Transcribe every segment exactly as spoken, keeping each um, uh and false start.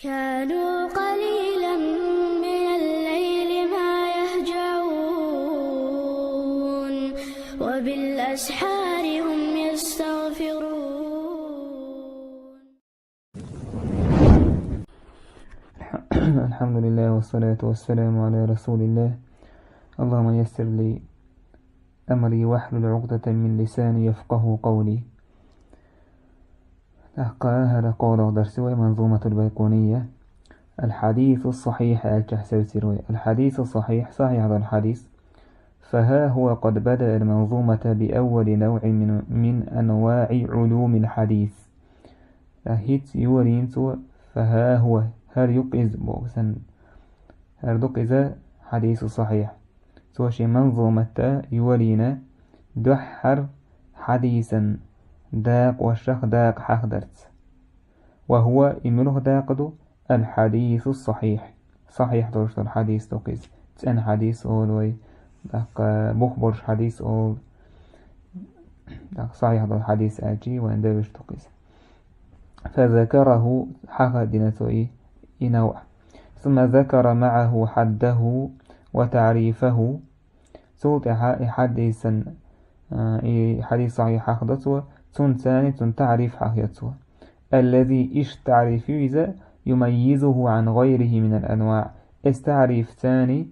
كانوا قليلا من الليل ما يهجعون، وبالأسحار هم يستغفرون. الحمد لله والصلاة والسلام على رسول الله. اللهم يسر لي أمري واحلل عقدة من لساني يفقه قولي. تحقى هذا قول درسي ومنظومة البيقونية. الحديث الصحيح التحسوسي روي. الحديث الصحيح صحيح هذا الحديث. فها هو قد بدأ المنظومة بأول نوع من, من أنواع علوم الحديث. Хьаьца йолийна цо, فها هو, хӀара юкъ иза боху санна. ХӀара ду-кх иза хьадису сахьихь. Цо шен манзуматта йолийна дуьххьара хьадисан дакъошах дакъа хьахдарца. وهو, и муьлха дакъа ду, الحديث الصحيح. Сахьихь долуш долу хьадис ду-кх иза. ЦӀена хьадис олу вай. ТӀаккха бух болуш хьадис олу. ТӀаккха сахьихь долу хьадис аьлчи вайн девиш ду-кх иза. فذكره, хьахадина цо и, и навъ. ثم ذكر معه حده وتعريفه. Цул тӀаьхьа и хьадисан, а, и хьадис сахьихь хьахадо цо, цунна царний цунна таъриф хьахайо цо. الذي, иштта таъриф ю иза, يميزه عن غيره من الأنواع. Иза таъриф царний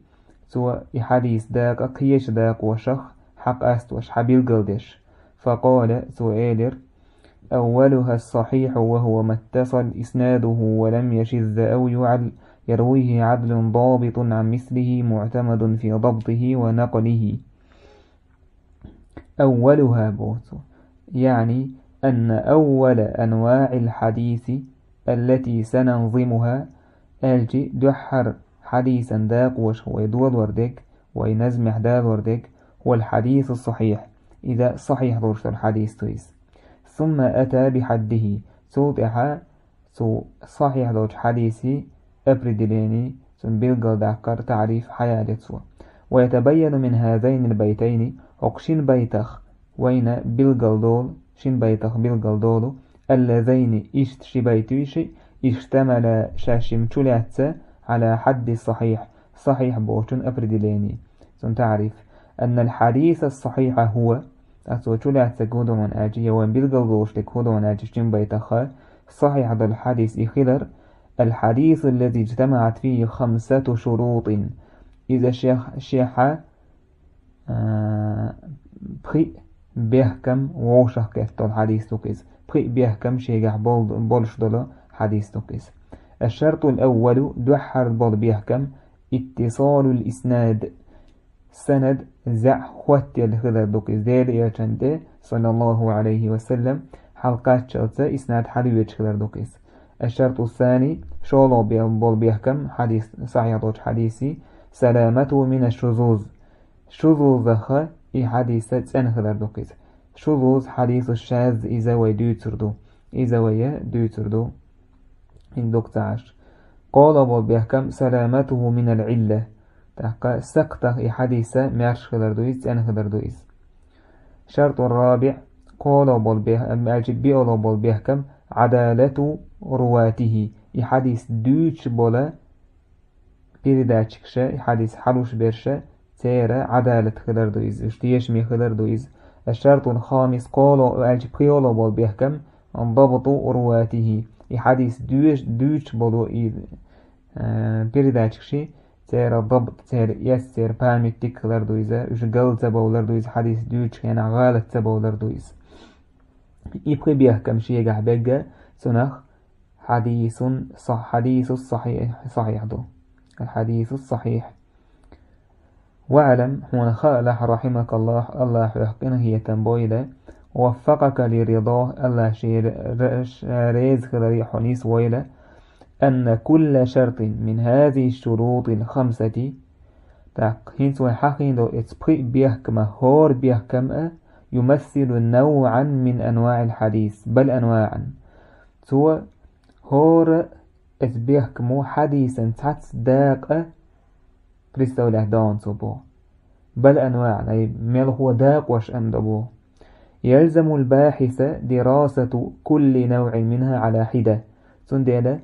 цо и хьадис дакъа кхечу дакъошах хьакъастош, хьабилгалдеш. فقال, цо элира: أولها الصحيح وهو ما اتصل إسناده ولم يشذ أو يعل، يرويه عدل ضابط عن مثله معتمد في ضبطه ونقله. أولها, боху цо, يعني أن أول أنواع الحديث التي سننظمها, аьлчи дуьххьара хьадисан дакъошах вай долор дерг, вай назмехь далор дерг, هو الحديث الصحيح, иза сахьихь долуш долу хьадис ду иза. ثم أتى بحده, цул тӀаьхьа цу сахьихь долчу хьадиси определени, цунна билгалдаккхар, таъриф хьаяле цо. ويتبين من هذين البيتين, хӀокху шина байтах вайна билгалдолу, шина байтах билгалдолу, اللذين, иштта ши байт ю ши, اشتملا, шаьш-шимма чулаьцна, على حد الصحيح, сахьихь бохучун определени, цунна таъриф. أن الحديث الصحيح هو, ткъа цо чулаьцнарг хӀун ду хьуна аьлчи, я вайн билгалдолуш дерг хӀун ду хьуна аьлчи, шина байтаха сахьихь долу хьадис и хилар, الحديث الذي اجتمعت فيه خمسة شروط. Иза шех-, шеха, а, пхи бехкам вовшах кхетталу хьадис ду-кх иза. Пхи бехкам шегахь бол-, болуш долу хьадис ду-кх иза. الشرط الأول, дуьххьара болу бехкам, اتصال الإسناد. Санад зӀе хӀоттаелла хилар ду-кх иза Делан элчан тӀе, صلى الله عليه وسلم, хьалкхаччалца иснад хьалавеча хилар ду-кх иза. الشرط الثاني, шолгӀа бе-, болу бехкам, хьадис, сахьихь долчу хьадиси, سلامته من الشذوذ. Шузузаха и хьадиса цӀена хилар ду-кх иза. Шузуз хьадису шаз иза вай дуьйцур ду. Иза вай дуьйцур ду. ХӀинца ду-кх ца Ӏаш. КхоалгӀа болу бехкам سلامته من العلة. ТӀаккха сакхтах и хьадиса маьрша хилар ду иза, цӀена хилар ду иза. الشرط الرابع, кхоалгӀа болу бех-, аьлчи биалгӀа болу бехкам عدالة رواته. И хьадис дуьйцуш болу передатчикаша, и хьадис хьалуш берша, церан Ӏадалат хилар ду иза, уьш тешаме хилар ду иза. الشرط الخامس, кхоалгӀа, аьлчи пхоьалгӀа болу бехкам, ضبط رواته. И хьадис дуьйш-, дуьйцуш болу и, э, передатчикаши, церан дабт, церан эс, церан память дика хилар ду иза, уьш гал ца бовлар ду иза, хьадис дуьйцучу хенахь гӀалат ца бовлар ду иза. И пхи бехкам шегахь бегга, цунах хьадисун са-, хьадису сахьихь, сахьихь ду. الحديث الصحيح. واعلم, хьуна хаалахь, رحمك الله, АллахӀа хьоьх къинхетам бойла, ووفقك لرضاه, АллахӀа шен ре-, ре-, ша реза хиларе хьо нисвойла, أن كل شرط من هذه الشروط الخمسة, тӀаккха хӀинца вай хьахийна долу эцу пхи бехкама хӀора бехкам а يمثل نوعا من أنواع الحديث، بل أنواعا. Цо хӀора эцу бехкамо хьадисан цхьацца дакъа представлять до цо боху. بل أنواعا, ай мелхо дакъош ам до боху. يلزم الباحث دراسة كل نوع منها على حدة. Цундела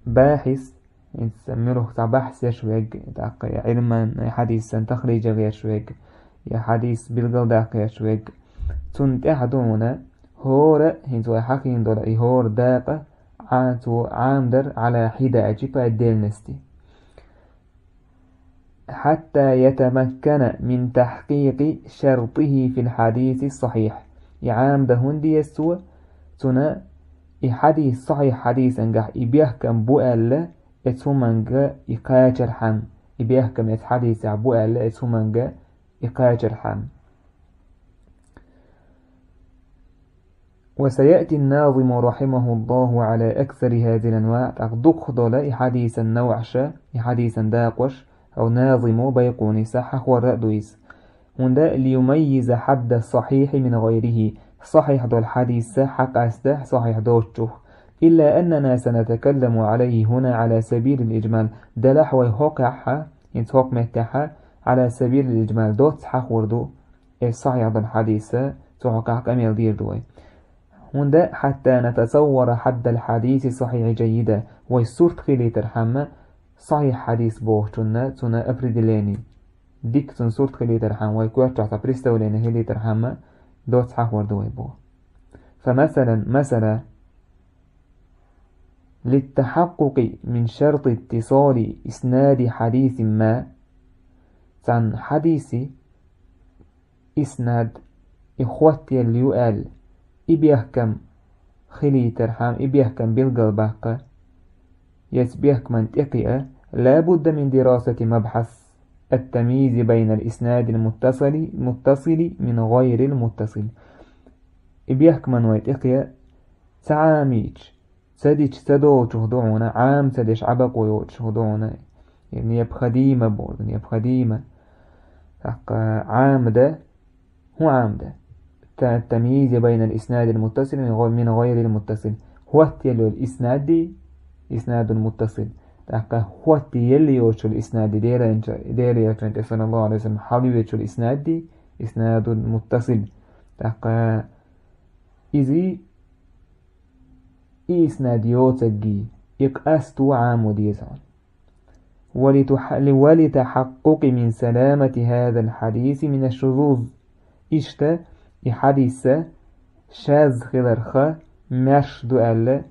бахьис, хӀинца муьлха цхьа бахьс еш верг, тӀаккха я Ӏилман, я хьадисан тахрижа гӀерташ верг, я хьадис билгалдаккха еш верг, цунна тӀехь ду хьуна хӀора, хӀинца вай хьахийна долу и хӀора дакъа, Ӏа-, цо Ӏамадар Ӏала хьида, по отдельности. حتى يتمكن من تحقيق شرطه في الحديث الصحيح. И Ӏамадан хӀунда деза цо? Цунна и хьадис, сахьихь хьадисангахь и бехкам бу аьлла, эцу хӀуманга и кхачархьама, и бехкам эцу хьадисехь бу аьлла, эцу хӀуманга и кхачархьама. وسيأتي الناظم رحمه الله على أكثر هذه الأنواع. ТӀаккха дукхах долу и хьадисан навӀаша, и хьадисан дакъош, хӀокху назимо Байкъуниса хьахор а ду иза. ХӀунда ليميز حد الصحيح من غيره. Сахьихь долу хьадис хьакъаста сахьихь доцучух. إلا أننا سنتكلم عليه هنا على سبيل الإجمال. Делахь вай хӀокхехь, хӀинца хӀокху меттехь, على سبيل الإجمال, доцца хьахор ду. Э, сахьихь долу хьадис, цу хьокъехь къамел дийр ду вай. ХӀунда حتى نتصور حد الحديث الصحيح جيدا. Вай сурт хилийтархьама, сахьихь хьадис бохучунна, цунна определение. Дика цунна сурт хилийтархьама, вай коьртачохь цхьа представление хилийтархьама, доцца хьахор ду вай боху. فمثلا, масала, للتحقق من شرط اتصال إسناد حديث ما. Цхьана хьадиси иснад и хоттаелла ю аьлла, и бехкам хилийтархьама, и бехкам билгалбаккха, эцу бехкаман тӀекхиа, لا بد من دراسة مبحث التمييز بين الإسناد المتصل، المتصل من غير المتصل. И бехкаман вай тӀекхиа ца Ӏамийча, ца дича, ца долчух ду хьуна, Ӏама ца деш Ӏа бакъо йоцуш ду хьуна. Необходимо боху, необходимо. ТӀаккха Ӏамадан, хӀун Ӏамадан? التمييز بين الإسناد المتصل من غ-، من غير المتصل. Хоттаелла йолу иснади, иснадул муттасил. ТӀаккха хоттаелла йоцуш йолу иснади, Делан, Делан элчанан тӀе, саллаллаху Ӏалайхи ва саллам, хьалавечу йолу иснади, иснадул муттасил. ТӀаккха иза и иснад йоцург, и къасто Ӏамо деза хьуна. ولتح-، ولتحقق من سلامة هذا الحديث من الشذوذ. Иштта, и хьадис шаз хиларх маьрша ду аьлла,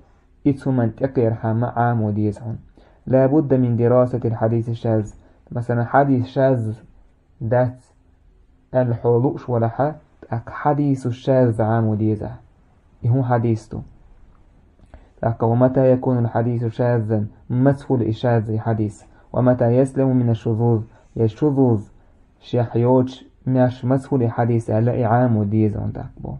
и цу хӀуманна тӀекхерхьама Ӏамо деза хьуна. لا بد من دراسة الحديث الشاذ. Масала, хьадис шаз дац аьлла хьо лууш валахьа, тӀаккха хьадису шаз Ӏамо деза. И хӀун хьадис ду? ТӀаккха ومتى يكون الحديث شاذا, мацахула и шаз и хьадис? ومتى يسلم من الشذوذ, я шузуз шех йоцуш маьрша мацахула и хьадис аьлла, и Ӏамо деза хьуна тӀаккха боху.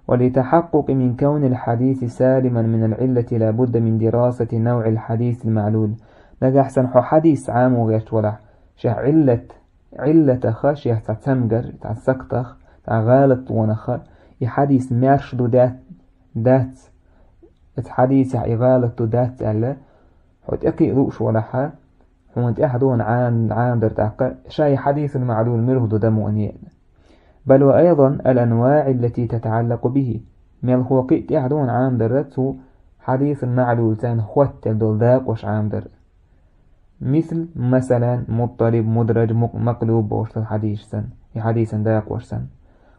ولتحقق من كون الحديث سالما من العلة لا بد من دراسة نوع الحديث المعلول. Нагахь санна хьо хьадис Ӏамо гӀерташ валахь, шех Ӏиллат, Ӏиллатах, шех цхьа цамгар, цхьа сактах, цхьа гӀалатлонах и хьадис маьрша ду дац, дац, оцу хьадисехь и гӀалат ду дац аьлла, хьо тӀекхиа лууш валахьа, хьуна тӀехь ду хьуна Ӏан-, Ӏамадар тӀаккха, ша и хьадисул маӀлул муьлха ду дан муха неъна. بل وأيضا الأنواع التي تتعلق به. Мелхо кхин а тӀехь ду хьуна Ӏамадар цу хьадисул маӀлул царна хоттаделла долу дакъош Ӏамадар. مثل, масалан, مضطرب, مدرج, مق-, مقلوب бохуш долу хьадисаш санна, и хьадисан дакъош санна.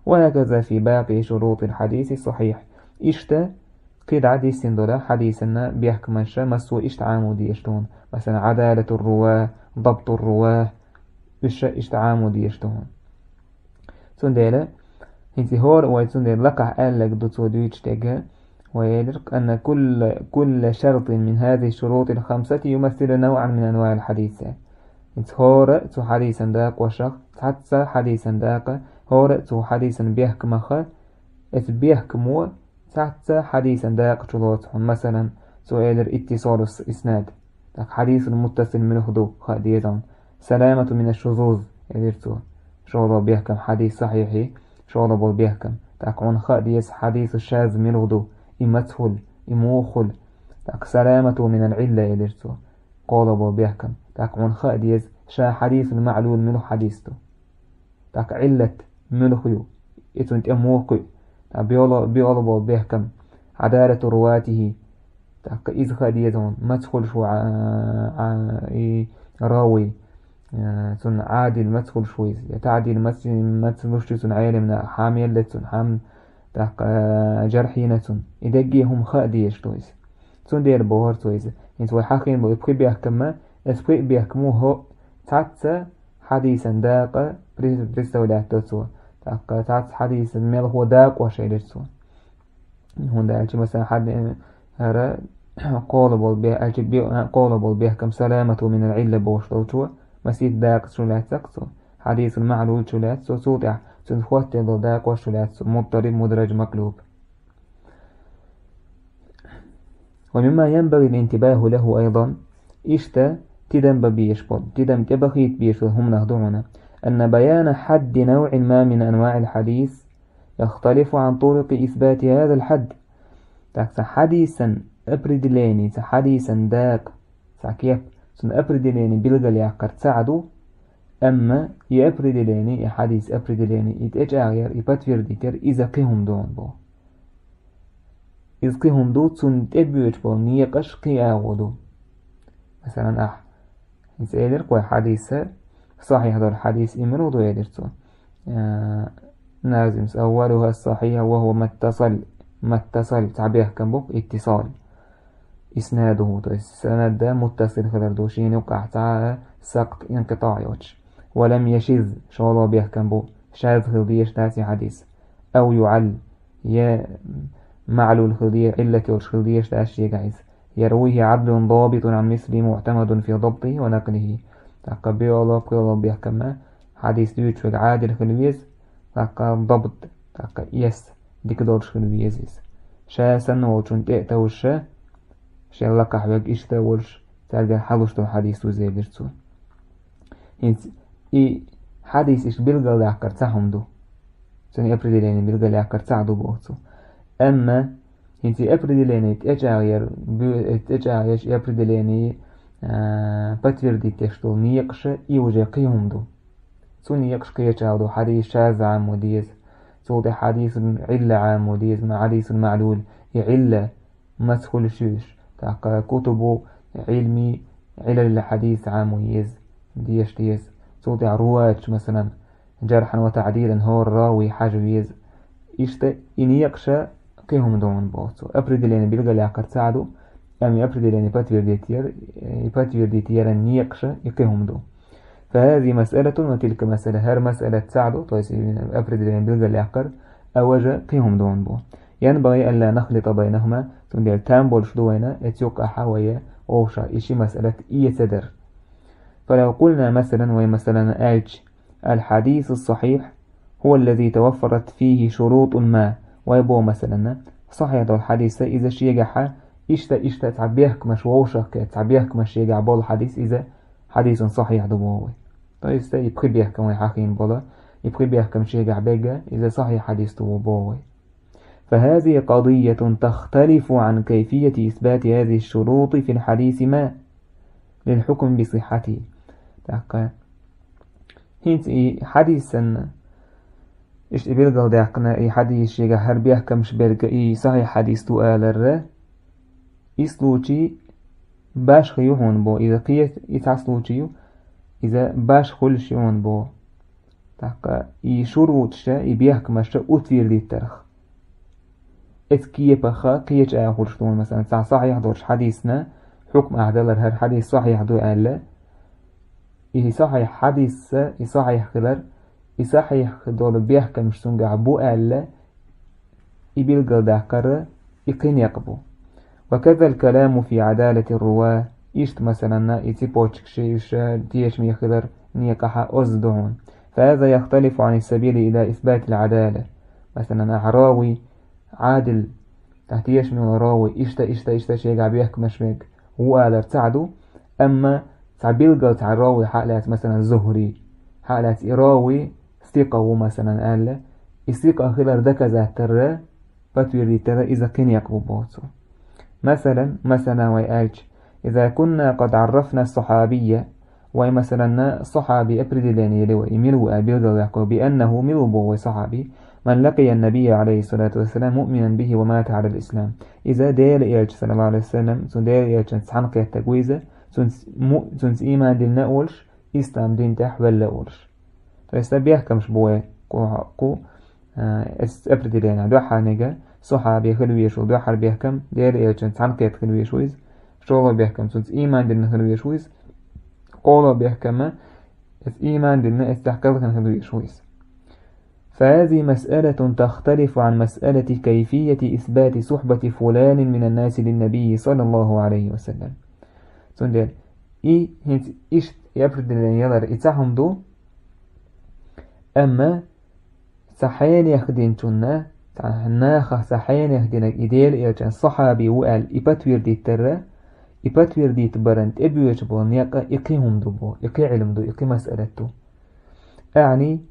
وهكذا في باقي شروط الحديث الصحيح. Иштта, кхидӀа диссина долу хьадисана бехкамаша массо а иштта Ӏамо дезаш ду хьуна. Масалан, عدالة الرواة, ضبط الرواة, уьш а иштта Ӏамо дезаш ду хьуна. Цундела, хӀинца хӀора вай цундела лакхахь аьлларг ду цо дуьйцуш дерг, вай элира, أن كل، كل شرط من هذه الشروط الخمسة يمثل نوعا من أنواع الحديث. ХӀинца хӀора цу хьадисан дакъошах, цхьацца хьадисан дакъа, хӀора цу хьадисан бехкамаха, эцу бехкамо цхьацца хьадисан дакъа чу лоцу хьуна. Масалан, цо элира اتصال الإسناد. ТӀаккха хьадисул муттасил муьлха ду, хаа деза хьуна. سلامة من الشذوذ, элира цо. ШолгӀа бехкам, хьадис сахьихьи, шолгӀа болу бехкам. ТӀаккха хьуна хаа деза хьадису шаз муьлха ду, и мацахула, и мухахула. ТӀаккха سلامته من العلة, элира цо. КхоалгӀа болу бехкам. ТӀаккха хьуна хаа деза, ша хьадисул маӀлул муьлха хьадис ду. ТӀаккха Ӏиллат муьлха ю, и цунна тӀе муха кхуьу. ТӀаккха биола-, биола болу бехкам, عدالة رواته. ТӀаккха иза хаа деза хьуна, маца хуьлуш ву Ӏа-, Ӏа-, и равий, э, цунна Ӏадил маца хуьлуш ву иза, я таӀдил маца, маца луш ю цунна Ӏелимна, хьа мел лаьа цунна, хьа м-, тӀаккха, э, жархьийна цунна. И дерриге хӀума хаа дезаш ду иза. Цундела бохура цо иза. ХӀинца вай хьахийна болу и пхи бехкамма, аса пхи а бехкамо хӀо цхьацца хьадисан дакъа при-, представлять до цо. ТӀаккха цхьацца хьадисан мелхо дакъош элира цо. ХӀунда аьлча, масала, хьад-, хӀара къола болу бе-, аьлча бе-, къола болу бехкам саламату минал Ӏилла бохуш долчо, масийттаза дакъа чу лаьцна-кх цо, хьадисун маӀлул чу лаьцна цо, цул тӀаьхьа цуьнца хӀоттийна долу дакъош чу лаьцна цо, муттариб, мудраж, макълуб. ومما ينبغي الانتباه له أيضا, иштта тидам бан безаш болу, тидам тӀебахийта безаш болу хӀуманах ду хьуна, أن بيان حد نوع ما من أنواع الحديث يختلف عن طرق إثبات هذا الحد. ТӀаккха цхьа хьадисан определение, цхьа хьадисан дакъа, цхьа кеп, цуьнан определение билгалъяккхар цхьаъ ду, амма и определение, и хьадис определение, и тӀечӀагӀъяр, и подтвердить яр, иза кхин хӀума ду хьуна боху. Иза кхин хӀума ду, цунна тӀебоьдуш болу некъаш кхин агӀо ду. Масалан, ахь, иза элира кхой хьадиса, сахьихь долу хьадис и мила ду элира цо. Э, назимс: أولها الصحيح وهو ما اتصل, ما اتصل, цхьа бехкам бу, иттисал. إسناده, то есть санад да муттасил хилар ду, шена юккъахь цхьа а сакът, инкъитаъ йоцуш. ولم يشذ, шолгӀа бехкам бу, шаз хила дезаш дац и хьадис. أو يعل, я маӀлул хила де-, Ӏиллат йолуш хила дезаш дац шегахь иза. يرويه عدل ضابط عن مثله معتمد في ضبطه ونقله. ТӀаккха биоло, пхиоло бехкамна хьадис дуьйцуш верг Ӏадил хила веза, тӀаккха дабт, тӀаккха эс дика долуш хила веза иза. Ша санна волчунна тӀе а товжуша, шен лакхахь верг иштта а волуш, цаьргара хьалуш долу хьадис ву иза элира цо. ХӀинца и хьадис иштта билгалдаьккхар цхьа хӀума ду. Цуьнан определение билгалъяккхар цхьаъ ду боху цо. Амма хӀинца и определение тӀечӀагӀъяр, бу-, тӀечӀагӀъеш и определение, а, подтвердить деш долу некъаша и уже кхин хӀума ду. Цу некъаш кхечӀагӀ ду, хьадис шаз Ӏамо деза. Цул тӀаьхьа хьадисун Ӏилла Ӏамо деза, ма-, хьадисун маӀлул, и Ӏилла маца хуьлуш ю уьш. ТӀаккха кутубу Ӏилми, Ӏилалил хьадис Ӏамо еза, деша деза. Цул тӀаьхьа руаташ, масалан, жархьан ва таӀдилан хӀора равий хьажа веза. Иштта и некъаша кхин хӀума ду хьуна боху цо. Определение билгалъяккхар цхьаъ ду, амма и определение подтвердить яр, и подтвердить яран некъаша и кхин хӀума ду. فهذه مسألة وتلك مسألة, хӀара масъалат цхьаъ ду, то есть определение билгалъяккхар, а важа кхин хӀума ду хьуна боху. ينبغي ألا نخلط بينهما, цундела там болуш ду вайна, эцу юккъахьа вай вовшах и ши масъалат эца дар. فلو قلنا مثلا, вай масалан аьлча, الحديث الصحيح هو الذي توفرت فيه شروط ما. Вай боху масалан, сахьихь долу хьадис, иза шегахьа иштта, иштта цхьа бехкамаш вовшах кхетта, цхьа бехкамаш шегахь болу хьадис, иза хьадисун сахьихь ду боху вай. То есть и пхи бехкам вай хьахийна болу, и пхи бехкам шегахь берг, иза сахьихь хьадис ду боху вай. فهذه قضية تختلف عن كيفية إثبات هذه الشروط في الحديث ما للحكم بصحته. ТӀаккха хӀинца и хьадис санна, иштта и билгалдаьккхина, и хьадис шегахь хӀара бехкамаш берг и сахьихь хьадис ду аларра, и случай башха ю хьуна боху, иза кхе-, и цхьа случай ю, иза башха хуьлуш ю хьуна боху. ТӀаккха и шуруташа, и бехкамаша утвердить дарх. Эцу кепаха кхечу а хуьлуш ду хьуна, масалан, цхьа сахьихь долуш хьадисна хьукм ахь далар, хӀара хьадис сахьихь ду аьлла, и сахьихь хьадисса, и сахьихь хилар, и сахьихь долу бехкамаш цуьнгахь бу аьлла, и билгалдаккхар, и кхин некъ бу. وكذا الكلام في عدالة الرواة, иштта, масалан, и цепочкаш, уьш тешаме хилар некъахьа оз ду хьуна. فهذا يختلف عن السبيل إلى إثبات العدالة. Масалан, ахь равий, Ӏадил, тӀаккха тешаме волу равий, иштта, иштта, иштта шегахь бехкамаш верг ву алар цхьаъ ду, амма цхьа билггал цхьа равий хьа а лаьцна, масалан, Зухри, хьа а лаьцна и равий сикъа ву, масалан, аьлла, и сикъа хилар доказать дарра, подтвердить дарра, иза кхин некъ бу боху цо. Масалан, масалан, вай аьлча, إذا كنا قد عرفنا الصحابي, вай, масалан, сахьаби определение йели вай, и мила ву аьлла билгалваьккхи вай, بأنه, мила ву боху вай сахьаби, من لقي النبي عليه الصلاة والسلام مؤمنا به ومات على الإسلام. Иза Дела элча, саллаллаху алейхи ва саллям, цу Дела элчанца цхьаьна кхеттаг ву иза, цунца му-, цунца ийман диллина олуш, ислам дин тӀехь велла олуш. То есть, бехкамаш бу вай, кху, кху, а, эс определение дуьххьарнега, сахьаби хила везаш волу дуьххьара бехкам, Дела элчанца цхьаьна кхетта хила везаш ву иза, шолгӀа бехкам, цунца ийман диллина хила везаш ву иза, кхоалгӀа бехкам, эс ийман диллина, эс тӀехь кхелхина хила везаш ву иза. فهذه مسألة تختلف عن مسألة كيفية إثبات صحبة فلان من الناس للنبي صلى الله عليه وسلم. Цундела и хӀинца иштта и определение ялар и цхьа хӀума ду, амма цхьа хьенех динчунна, цхьа нахах цхьа хьенех динарг и Дела элчан сахьаби ву аьлла и подтвердить дарра, и подтвердить баран тӀебоьдуш болу некъ и кхин хӀума ду бо, и кхин Ӏилма ду, и кхин масъалат ду. أعني,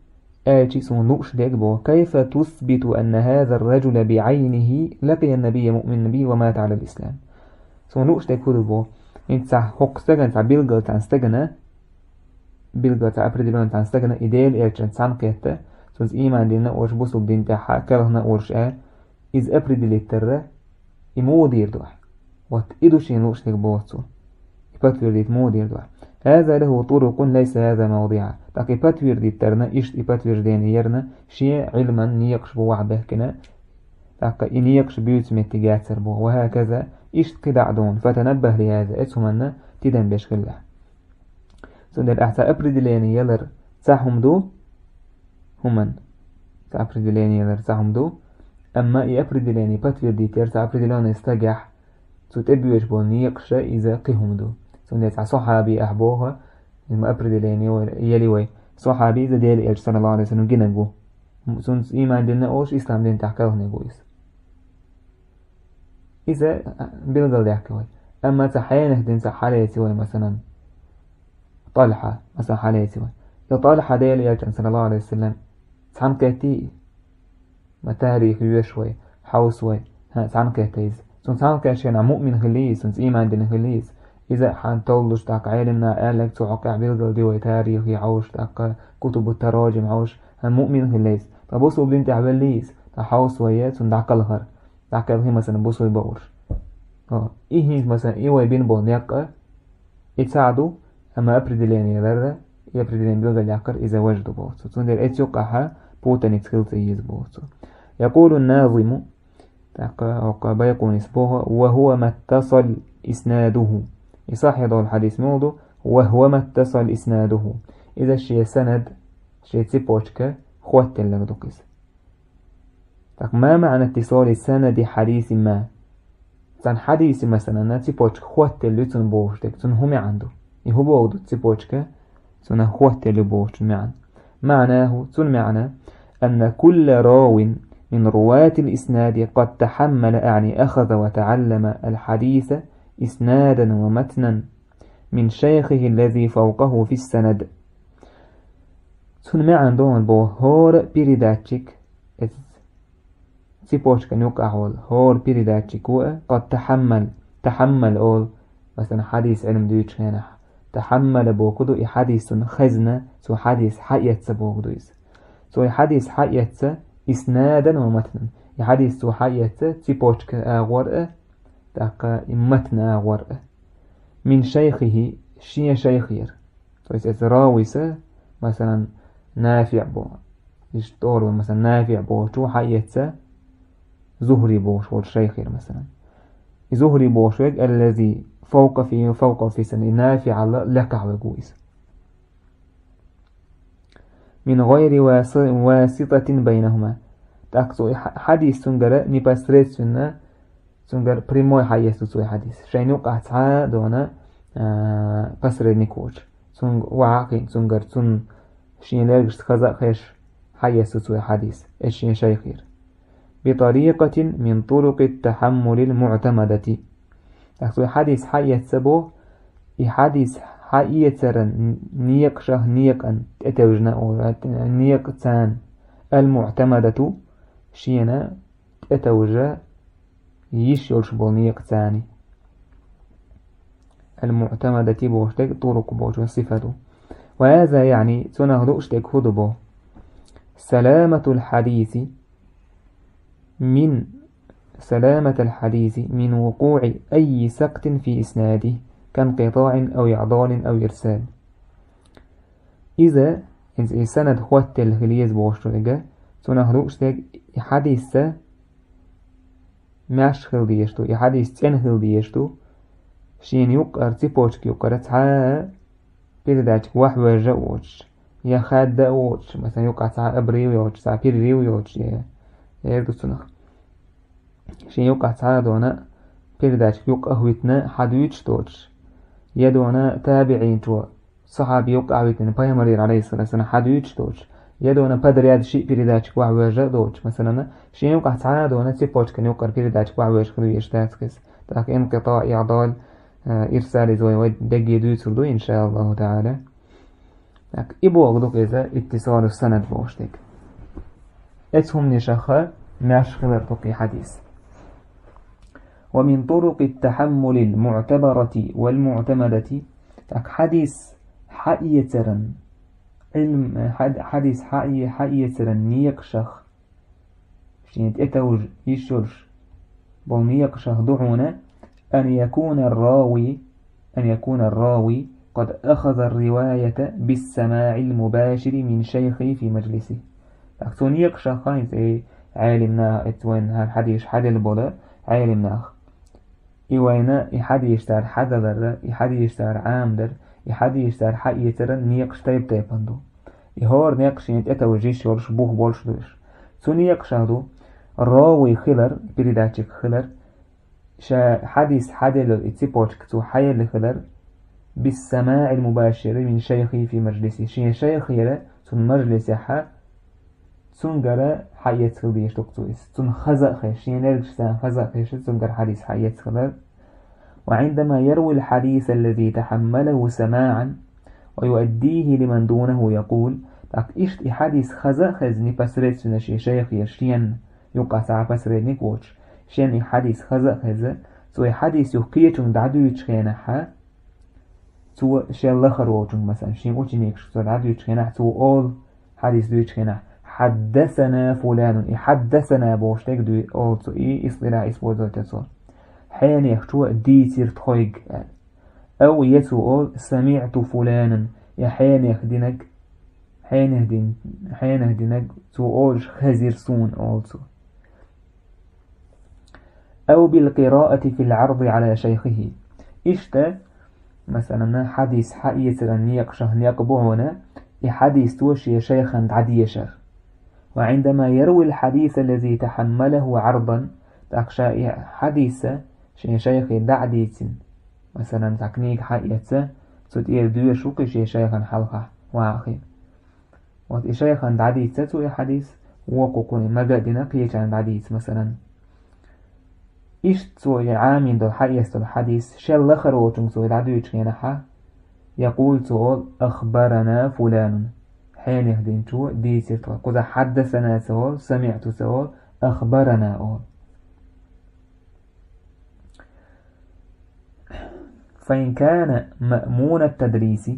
аьлчи суна лууш дерг бо, كيف تثبت أن هذا الرجل بعينه لقي النبي مؤمنا به ومات على الإسلام؟ Суна лууш дерг хӀун ду бо? ХӀинца цхьа хӀокху стагана, цхьа билггал цхьана стагана, билггал цхьа определённый цхьана стагана и Дела элчанца цхьаьна кхетта, цунца ийман диллина олуш, бусулба дин тӀехь кхелхина олуш а, иза определить дарра, и муха дийр ду ахь? Вот и ду шена лууш дерг боху цо. И подтвердить муха дийр ду ахь? هذا له طرق ليس هذا موضعها. ТӀаккха и подтвердить дарна, иштта и подтверждение ярна, шен Ӏилман некъаш бу вахьа баьхкина, тӀаккха и некъаш буьйцу меттиг яцара бо. وهكذا, иштта кхидӀа а дуна. فتنبه لهذا, эцу хӀуманна тидам беш хилла. Цундела ахьа цхьа определение ялар цхьа хӀума ду, хӀуман цхьа определение ялар цхьа хӀума ду, амма и определение подтвердить яр цхьа определённый стагехь, цу тӀебоьдуш болу некъаша иза кхин хӀума ду. Цундела цхьа сахьаби ахь боху, иза ма определение вай, яли вай. Сахьаби иза Дела элча, саллаллаху алейхи ва саллям, гинарг ву. Цунца ийман дина олуш, ислам дин тӀехь кхелхинарг ву иза. Иза билгалдаьккхи вай. Амма цхьа хьенех динца хьалаэци вай, масалан, ТӀалхьа, масалан, хьалаэци вай. И ТӀалхьа Дела элчан, саллаллаху алейхи ва саллям, цхьаьна кхетти? Ма тарих йоьшу вай, хьовсу вай, хӀа, цхьаьна кхетта иза. Цунна цхьаьна кхетта шена муъмин хилла иза, цунца ийман дина хилла иза. Иза хьан толлуш тӀаккха Ӏелимна аьлларг цу хьокъехь билгалди вай, тарихи хьовш, тӀаккха кутубу тараджим хьовш, хӀа, муъмин хилла иза. Ткъа бусулба дин тӀехь велла иза, ткъа хьовсу вай цунна дӀакхалхар. ДӀакхелхи, масалан, бусулба бахуш. О, и хӀинца, масалан, и вай бина болу некъ, и цхьаъ ду, амма определение ларра, и определение билгалъяккхар иза важа ду боху цо. Цундела эцу юккъахьа путаница хила ца еза боху цо. يقول الناظم, тӀаккха хӀокху Байкъунис боху, وهو ما اتصل إسناده. И сахьихь долу хьадис муха ду, وهو ما اتصل إسناده. Иза шен санад, шен цепочка хоттаелларг ду иза. Так, ما معنى اتصال سند حديث ما؟ Цхьана хьадиси, масалан, цепочка хоттаелла ю цунна бохуш дерг, цунна хӀун маьӀна ду? И хӀун боху ду цепочка, цунна хоттаелла ю бохучун маьӀна? معناه, цунна маьӀна, أن كل راو من رواة الإسناد قد تحمل، أعني أخذ وتعلم الحديث إسنادا ومتنا من شيخه الذي فوقه في السند. Цунна маьӀна ду хьуна боху, хӀора а передатчик, эцу цепочкан юккъахь волу хӀора передатчик ву а, قد تحمل, تحمل олу, масалан, хьадис Ӏилма дуьйцучу хенахь. تحمل боху ду и хьадис цунна хезна, цо хьадис хьаэцна боху ду иза. Цо и хьадис хьаэцна إسنادا ومتنا. И хьадис цо хьаэцна цепочка агӀор а, тӀаккха и матн агӀор а. من شيخه, шен шайхера. То есть эцу равис, масалан, НафиӀ бо. Иштта тӀора ван, масалан, НафиӀ бохучо хьаэцна Зухри бохуш волчу шайхера, масалан. И Зухри бохуш верг الذي فوق في، فوق في السند, и НафиӀал лаьттахь верг ву иза. من غير واس-، واسطة بينهما. ТӀаккха цо и хьа-, хьадис цуьнгара непосредственно, цуьнгара прямой хьаэцна цо и хьадис. Шайна юккъахь цхьа а дона, а, посредник воцуш. Цуьнга охьа а кхиъна цуьнгара, цунна шен лергашца хаза а хезаш, хьаэцна цо и хьадис, эцу шен шайхера. بطريقة من طرق التحمل المعتمدة. ТӀаккха цо и хьадис хьаэцна боху, и хьадис хьаэцаран некъашах некъан тӀетевжина, некъ царна, المعتمدة, шена тӀетовжа йиш йолуш болу некъ царна. المعتمدة бохуш дерг طرق бохучун сифат ду. وهذا يعني, цунах лууш дерг хӀун ду боху? سلامة الحديث, من سلامة الحديث من وقوع أي سقط في إسناده كانقطاع أو إعضال أو إرسال. Иза, хӀинца и санад хоттаелла хила еза бохуш верг, цунах лууш дерг и хьадисца маьрша хила дезаш ду, и хьадис цӀена хила дезаш ду, шена юккъара, цепочка юккъара цхьа а передатчик вахьвожа а воцуш, я хадда а воцуш, масала, юккъахь цхьа а обрыв йоцуш, цхьа а перерыв йоцуш, я, я ду цунах. Шен юккъахь цхьа а дона передатчик юккъах витина хьадуьйцуш доцуш, я дона табиӀинчо сахьаби юккъахь витина пайхамарера, алейхиссалату вассалам, хьадуьйцуш доцуш, я дона подряд шиъ передатчик вахьвожа а доцуш, масалана, шен юккъахь цхьа а дона цепочкан юккъара передатчик вахьвожа хила везаш дац иза. ТӀаккха инкъитаъ, иъдал, э, ирсал иза вай, вай дегге дуьйцур ду, иншааллаху та'ала. Так, и бохург ду иза иттисалу санад бохуш дерг. Эцу хӀуманешаха маьрша хилар ду кхин хьадис. ومن طرق التحمل المعتبرة والمعتمدة, так, хьадис хьаэцаран, Ӏилм, хьад-, хьадис хьаэ-, хьаэцаран некъашах, шена тӀетовжа йиш йолуш болу некъашах ду хьуна, أن يكون الراوي، أن يكون الراوي قد أخذ الرواية بالسماع المباشر من شيخه في مجلسه. Так, цу некъашах хӀинца и Ӏелим наха, эцу вайна хьадисаш хьаделла болу Ӏелим наха. И вайна и хьадисаш цара хьадаларра, и хьадисаш цара Ӏамадарра, и хьадисаш цара хьаэцаран некъаш тайп-тайпана ду. И хӀора некъ шена тӀетовжа йиш йолуш бух болуш ду уьш. Цу некъашах ду равий хилар, передатчик хилар, ша хьадис хьаделлал и цепочка цо хьаелла хилар, بالسماع المباشر من شيخه في مجلسه, шен шайхера цуьнан мажлисехь цуьнгара хьаэца хила дезаш ду-кх цо иза. Цунна хаза а хезча, шен лергашца хаза а хезча, цуьнгара хьадис хьаэца хилар. وعندما يروي الحديث الذي تحمله سماعا ويؤديه لمن دونه يقول, так, иштта и хьадис хаза а хезна, непосредственно шен шайхера шена юккъахь цхьа а посредник воцуш, шена и хьадис хаза а хезна, цо и хьадис юха кхечуьнга дӀадуьйцучу хенахь, цо шел лахара волчуьнга, масалан, шен ученикашка цо дӀадуьйцучу хенахь, цо олу, хьадис дуьйцучу хенахь: «Хьаддасана фуланун». И «хьаддасана» бохуш дерг дуй-, олу цо, и истилахь использовать йо цо. «Хьенехчо дийцира тхойга», аьлла. Ау я цо олу: «Самиъту фуланан», я «Хьенех динарг», хьенех дин-, хьенех динарг цо олуш хезира суна, олу цо. أو بالقراءة في العرض على شيخه. Иштта, масалан, хьадис хьаэцаран некъашах некъ бу хьуна, и хьадис цо шен шайхана дӀадешар. وعندما يروي الحديث الذي تحمله عرضا, тӀаккха ша и хьадис шен шайхе дӀа а дийцина, масалан, цхьа книга хьаэцна, цу тӀера доьшуш ву-кх и шен шайхана хьалха вахахь. Вот и шайхана дӀадийцна цо и хьадис, вукхо кхунна мага а дина, кхечарна дӀадийца, масалан. Иштта цо и Ӏамийна долу, хьаэцна долу хьадис шел лахара волчуьнга цо дӀадуьйцучу хенахь, якъулу, цо олу: «Ахбарана фуланун». Хьенех динчо дийцира тхо. Кхузахь «хьаддасана» ца олу, «самиъту» ца олу, «ахбарана» олу. فإن كان مأمون التدليس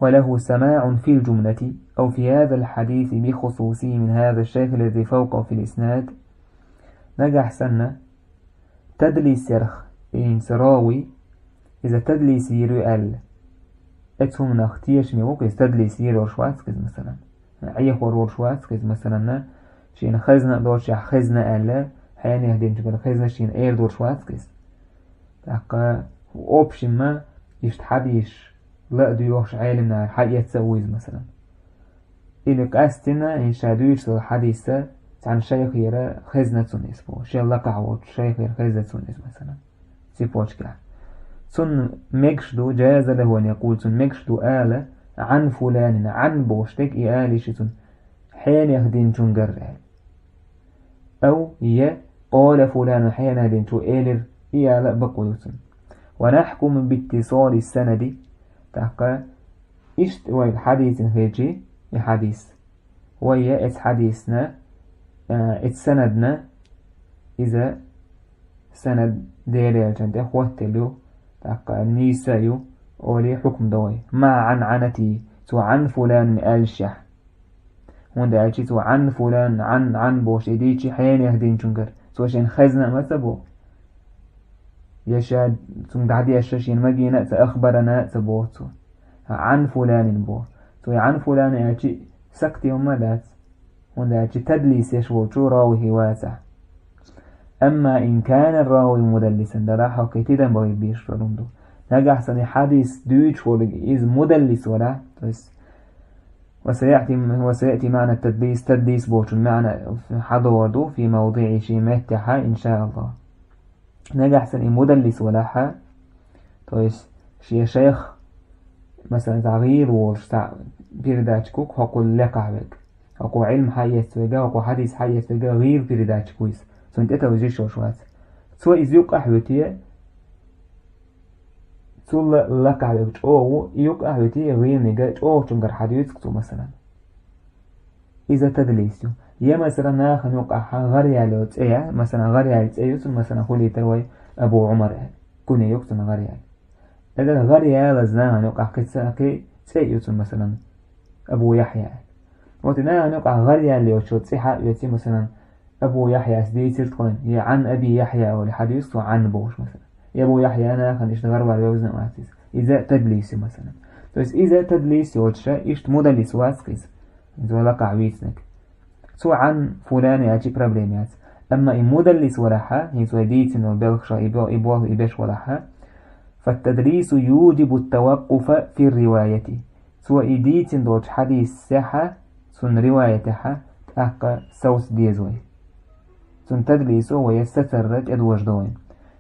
وله سماع في الجملة أو في هذا الحديث بخصوصه من هذا الشيخ الذي فوقه في الإسناد. Нагахь санна, тадлис ярх, хӀинца равий, иза тадлис йийр ю аьлла, эцу хӀуманах тешаме ву-кх иза, тадлис йийр йолуш вац-кх иза, масалан. Ӏехор волуш вац-кх иза, масалан, шена хезна а доцуш, хезна аьлла, хьенех динчуьнгара хезна шена эр долуш вац-кх иза. ТӀаккха, общем, иштта хьадисаш ла а доьхуш Ӏелам нахера хьаэцна а ву иза, масалан. Или къаьсттина, хӀинца ша дуьйцуш долу хьадис цхьана шайхера хезна цунна иза боху, шел лакхахь волчу шайхера хезна цунна иза, масалан, цепочкехь. Цунна мегаш ду, جاز له أن يقول, цунна мегаш ду ала: «Ӏан фуланин», «Ӏан» бохуш дерг и ала йиш ю цунна, «хьенех динчуьнгара», аьлла. Ау я «къала фуланун», хьенех динчо элира, и ала а бакъо ю цунна. ونحكم باتصال السند, тӀаккха иштта вайга хьадийцина хилча и хьадис, вай я эцу хьадисна, а, эцу санадна, иза санад Делан элчанна тӀе хоттаелла ю, тӀаккха нийса а ю, олий хьукм до вай. مع عنعنته, цо «Ӏан фуланин» аьллашехь. ХӀунда аьлча цо Ӏан фулан, Ӏан, Ӏан бохуш и дийчи хьенех динчунгара. Цо шен хезна а ма ца боху. Я ша цунга дӀадеша шен магийна а ца, ахбарана а ца боху цо. Ӏан фуланин боху. Цо и Ӏан фулан аьлчи сакти хӀумма дац. ХӀунда аьлча тадлис еш волчу равихи вацахь. Амма ин кана рави мудаллисан, дара хьо кхетидам бахи беш валун ду. Нагахь санна и хьадис дуьйчу волиг иза мудаллис вала, то есть, ва саяти, ва саяти маъна тадлис, тадлис бохучун маъна хьадогӀур ду, фи мавдиъи ши меттехьа, иншааллах. Нагахь санна и мудаллис валахьа, то есть, шен шайх, масалан, цхьа гӀийла волуш цхьа передача кук хӀокхул лекхахь вег. ХӀокхо Ӏилма хьаэцна вега, хӀокхо хьадис хьаэцна вега, гӀийла передача куйса. Цунна тӀетовжа йиш йолуш вац. Цо иза юккъахь вуьте, цул лакхахь вега чӀогӀа ву, и юккъахь вуьте, и гӀийла мега, чӀогӀачунгара хьадуьйцу цо, масалан. Иза тадлис ю. Я, масалан, нахана юккъахь гӀар яьлла цӀе я, масалан, гӀар яьлла цӀе ю цунна, масалан, хулийтар вай Абу Ӏумар аьлла. Куне юккъ цунна гӀар яьлла. Эгар гӀар яьлла нахана юккъахь кхин цхьа кхин цӀе ю цунна, масалан, Абу Яхья аьлла. Вот и нахана юккъахь гӀар яьлла йоцу цӀе хьа а оьций, масалан, Абу Яхьяс дийцира тхойна, я Ӏан Аби Яхья олий хьадуьйцу цо Ӏан бохуш, масалан. Я Абу Яхья нахана иштта гӀарвар вевзина а вац иза. Иза тадлис ю, масалан. То есть иза тадлис йоцуша, иштта мудаллис вац-кх иза. Иза вай лакхахь вийцинарг. Цо Ӏан фулан аьлчи проблема яц. Амма и мудаллис валахьа, хӀинца вай дийцина долу белхаша и бо-, и болу и беш валахьа, фаттадлису юджибу таваккуфа фир риваяти. Цо и дийцина долчу хьадисехьа, цунна риваятехьа, тӀаккха совца деза вай. Цунна тадлисо вай сацарра тӀедожадо вайн.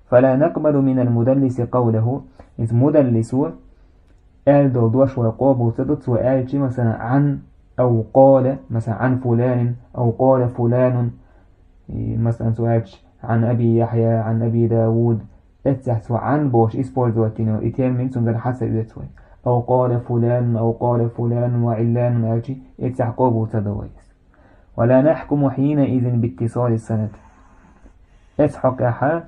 Фала накъбалу минал мудаллиси къавлаху, иза мудаллисо аьлла долу дош вай къобал ца до, цо аьлчи, масалан, Ӏан, ав къола, масалан, Ӏан фуланин, ав къола фуланун, и, масалан, цо аьлчи, Ӏан Аби Яхья, Ӏан Аби Давуд, эццехь цо Ӏан бохуш использовать йина йолу и термин цуьнгара хьа ца оьцу вай. Ав къола фуланун, ав къола фуланун ва Ӏилланун аьлчи, эццехь къобал ца до вай иза. Ва ла нахькуму хьина изин биттисали санад. Эцу хьокъехьа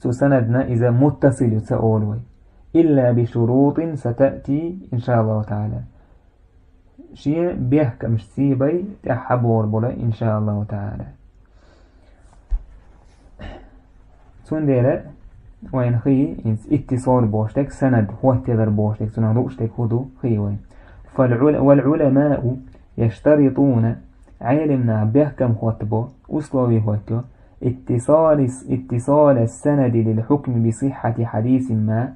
цу санадна иза муттасил ю ца олу вай. Илла би шурутин сатаъти, иншааллаху таъала. Шен бехкамаш сийбай тӀаьхьа бохур болу, иншааллаху таъала. Цундела вайна хи, инц иттисал бохуш дерг, санад хӀоттаялар бохуш дерг, цунах лууш дерг хӀун ду, хи вайна. Фал ула-, вал уламау яштаритуна, Ӏелимнаха бехкам хӀоттабо, условий хӀоттайо, иттисалис-, иттисалас санади лил хьукми би сиххьати хьадисин ма.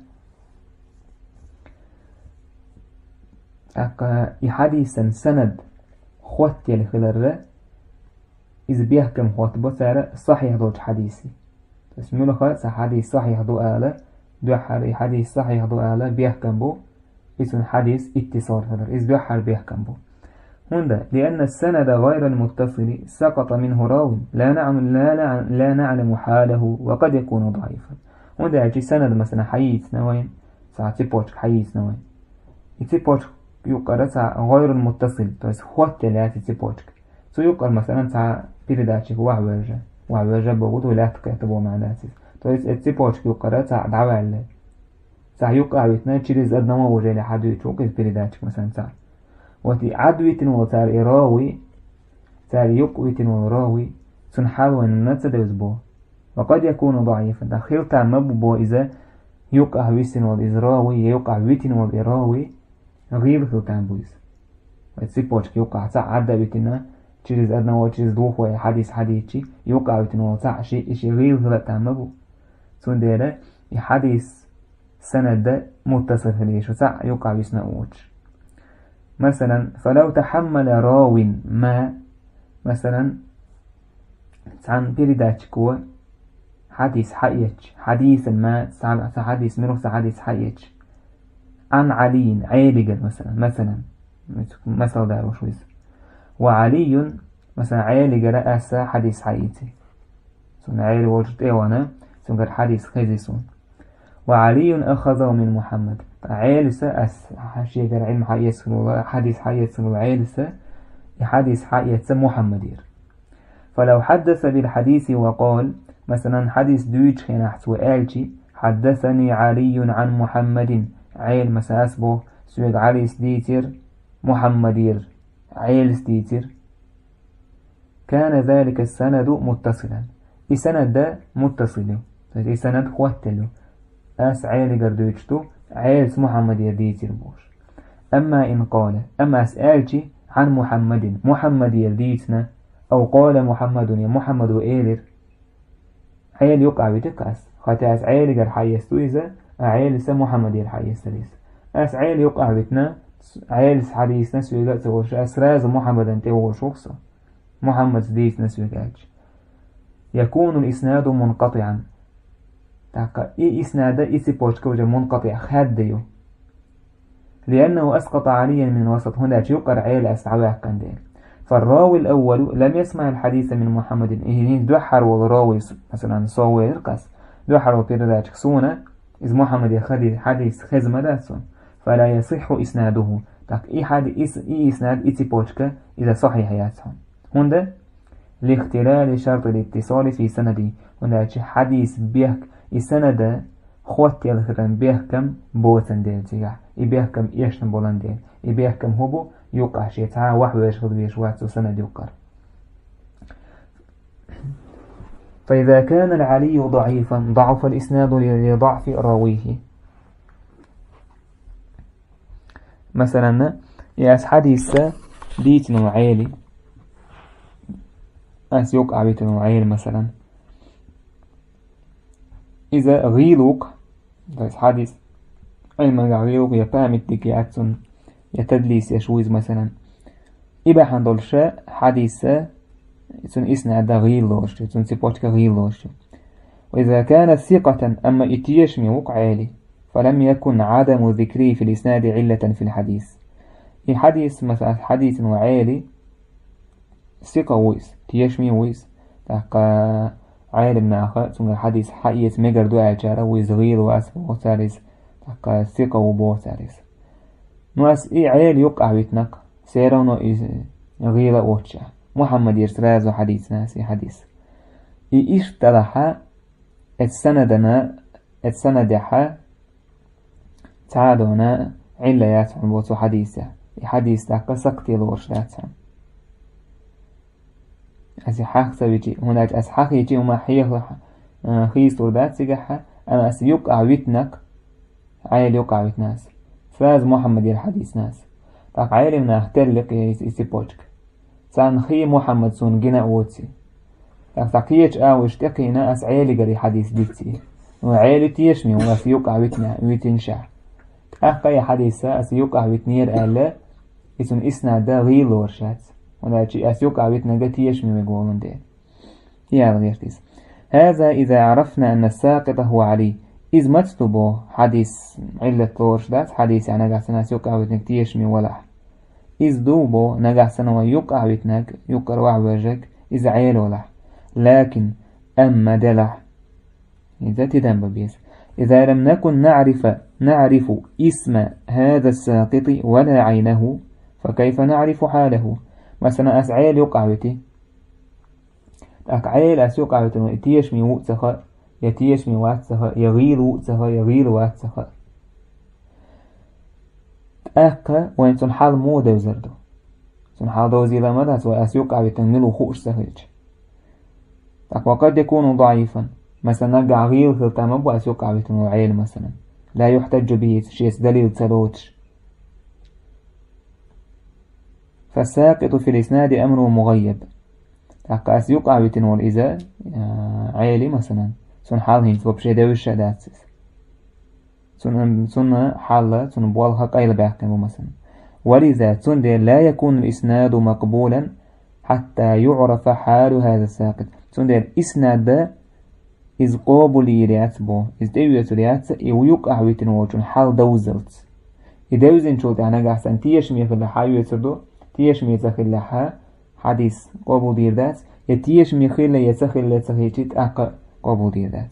ТӀаккха и хьадисан санад хӀоттаелла хиларра, иза бехкам хӀоттабо цара сахьихь долчу хьадисе. То есть муьлхха цхьа хьадис сахьихь ду ала, дуьххьара и хьадис сахьихь ду ала бехкам бу, и цуьнан хьадис иттисал хилар. Иза дуьххьара бехкам бу. ХӀунда, лианна санада гӀайрал муттасили сакъата минху равин, ла наъ-, ла наъ-, ла наъламу хьалаху ва къад якуну даӀифан. ХӀунда аьлча и санад, масалан, хьайийцина вайн, цхьа цепочка хьайийцина вайн. И цепочка юккъара цхьа гӀайрул муттасил, то есть хӀоттаелла яц и цепочка. Цу юккъара, масалан, цхьа передатчик вахьвевжа, вахьвевжа боху ду, лаьтта кхетта боху маьӀна дац иза. То есть, э, цепочка юккъара цхьа дӀаваьлла. Цхьа юккъа а витина, через одного уже или хьадуьйцу ву-кх иза передатчик, масалан, цхьа. Вот и Ӏад витина волу цара и равий, цара юккъа витина волу равий, цуьнан хьал вайна ца девза боху. Ва къад якуну даӀифан, дан хила там ма бу боху иза, юккъахь висина волу иза равий, я юккъахь витина волу и равий, гӀийла хила там бу иза. Вай цепочка юккъахь цхьаъ Ӏад а витина, через одного, через двух вай хьадис хьадийчи, юккъахь витина волу цхьаъ шиъ, и шиъ гӀийла хила там ма бу. Цундела и хьадис санада муттасил хила еза, цхьаъ юккъахь висина а воцуш. Масалан, фалав тахьаммала равин ма, масалан, цхьана передатчико хьадис хьаэцча, хьадисан ма, цхьа, цхьа хьадис, муьлхха цхьа хьадис хьаэцча. Ан Ӏалийин, Ӏелигара, масалан, масалан, масал далош ву иза. Ва Ӏалийюн, масалан, Ӏелигара аса хьадис хьаийци. Цунна Ӏели волчу тӀе а вахана, цуьнгара хьадис хези суна. Ва Ӏалийюн ахазаху мин Мухьаммад. Ткъа Ӏелиса ас шегара Ӏилма хьаэцна волу, хьадис хьаэцна волу Ӏелиса, и хьадис хьаэца Мухьаммадера. Фалав хьаддаса бил хьадиси ва къол, масалан, хьадис дуьйцучу хенахь цо аьлчи, хьаддасани Ӏалийюн Ӏан Мухьаммадин, Ӏели, масалан, ас боху, соьга Ӏалис дийцира Мухьаммадера. Ӏелас дийцира. كان ذلك السند متصلا. И санад да муттасил ю. То есть и санад хоттаелла ю. Ас Ӏелигара дуьйцуш ду, Ӏелас Мухьаммадера дийцира бохуш. أما إن قال, амма ас аьлча, عن محمد, Мухьаммадера дийцина, أو قال محمد, я Мухьаммада элира. Ӏела юкъахь витира ас. Хотя ас Ӏелигара хьаэцна ду иза, а Ӏелас Мухьаммадера хьаэцна иза. Ас Ӏела юкъахь витина, Ӏелас хьадийцина соьга а ца волуш, ас сразу Мухьаммадана тӀе волуш ву со. Мухьаммадца дийцина соьга аьлча. يكون الإسناد منقطعا. ТӀаккха и иснад, и цепочка уже منقطع, хаьдда ю. لأنه أسقط عليا من الوسط, хӀунда аьлча юккъара Ӏела ас дӀаваьккхина дела. فالراوي الأول لم يسمع الحديث من محمد. И хӀинца дуьххьара волу равис, масалан, со ву элира ас. Дуьххьара волу передача суна, иза Мухьаммаде хадий-, хьадийс хезна ма дац суна. فلا يصح إسناده. ТӀаккха и хьади-, и с-, и иснад, и цепочка, иза сахьихь яц хьуна. ХӀунда? لاختلال شرط الاتصال في سنده. ХӀунда аьлча хьадийс бехк-, и санада хоттаелла хиларан бехкам боцан дела цигахь. И бехкам эшна болан дела. И бехкам хӀун бу? Юккъахь шен цхьа а вахьвеш хила везаш вац цу санад юккъара. فإذا كان العلي ضعيفا ضعف الإسناد ل-، لضعف راويه. Масалан, и ас хьадийс дийцина ву Ӏела, ас юкъахь витина ву Ӏела, масалан. Иза гӀийла ву-кх, то есть хьадийс Ӏилманехь гӀийла ву-кх, я память дика яц цуьнан, я тадлис еш ву иза, масалан. И бахьана долуш хьадийс, цуьнан иснад гӀийла лоруш ю, цуьнан цепочка гӀийла лоруш ю. وإذا كان ثقة, амма и тешаме ву-кх Ӏела, فلم يكن عدم ذكره في الإسناد علة في الحديث. И хьадийс, масалан, хьадийцина ву Ӏела, сикъа ву иза, тешаме ву иза. ТӀаккха Ӏелам наха цуьнгара хьадийс хьаэца мегар ду аьллачара ву иза гӀийла вац боху цара иза. ТӀаккха сикъа ву боху цара иза. Ну, ас и Ӏела юккъахь витина-кх, всё равно иза гӀийла а воцуш. Мухьаммадера сразу хьадийцина ас и хьадийс. И иштта далахь, эцу санадана, эцу санадехь цхьа а дона Ӏилла яц хьуна боху цу хьадийсехь. И хьадийс тӀаккха сакъате лоруш дац хьуна. Ас и хьаха ца вичи, хӀунда аьлча ас хьахийчи, хӀума хьеха, а, хийцалур дац цигахь, амма ас юккъахь витина-кх, Ӏела юккъахь витина ас. Сразу Мухьаммадера хьадийцина ас. ТӀаккха Ӏелам наха теллира и, и цепочка. Царна хи Мухьаммад суна гина а воций. ТӀаккха кхечу агӀор тӀекхийна ас Ӏелигара и хьадийс дийций. Ну, Ӏела тешаме ву ас юккъахь витина, витинашехь. ТӀаккха и хьадийс ас юккъахь витинера аьлла, и цуьнан иснад гӀийла лоруш яц. ХӀунда аьлча ас юккъахь витинарг тешаме верг волун дела. Яла гӀерта иза. هذا إذا عرفنا أن الساقط هو علي. Иза маца ду боху хьадийс Ӏиллат лоруш дац, хьадийсехь нагахь санна ас юккъахь витинарг тешаме валахь. Иза ду боху нагахь санна вай юккъахь витинарг, юккъара вахьваьржарг, иза Ӏела валахь. لكن, амма делахь. Иза тидам бан беза. إذا لم نكن نعرف، نعرف اسم هذا الساقط ولا عينه، فكيف نعرف حاله؟ Масалан, ас Ӏела юккъахь вити. ТӀаккха Ӏела ас юккъахь витина ву, и тешаме ву а ца хаьа, я тешаме вац а ца хаьа, я гӀийла ву а ца хаьа, я гӀийла вац а ца хаьа. ТӀаккха вайна цуьнан хьал муха девзар ду? Цуьнан хьал довзийла ма дац вай, ас юккъахь витинарг мила ву хууш ца хилча. ТӀаккха وقد يكون ضعيفا. Масалан, наггахь гӀийла хила там бу ас юккъахь витина волу Ӏела, масалан. لا يحتج به, шеца далил ца лоцуш. فالساقط في الإسناد أمره مغيب. ТӀаккха ас юккъахь витина волу иза, а, Ӏела, масалан, цуьнан хьал хӀинца вообще девзаш а дац иза. Цуьнан, цуьнан хьал, цуьнан болх къайлабаьккхина бу, масалан. ولذا, цундела, لا يكون الإسناد مقبولا حتى يعرف حال هذا الساقط. Цундела иснад иза къобалйийр яц боху, иза тӀеоьцур яц, и юккъахь витина волчун хьал довзалц. И девзинчул тӀаьхьа нагахь санна тешаме хилла хьаоьцур ду, тешаме ца хилла хьа, хьадийс къобалдийр дац, я тешаме хилла, я ца хилла ца хилчи, тӀаккха къобалдийр дац.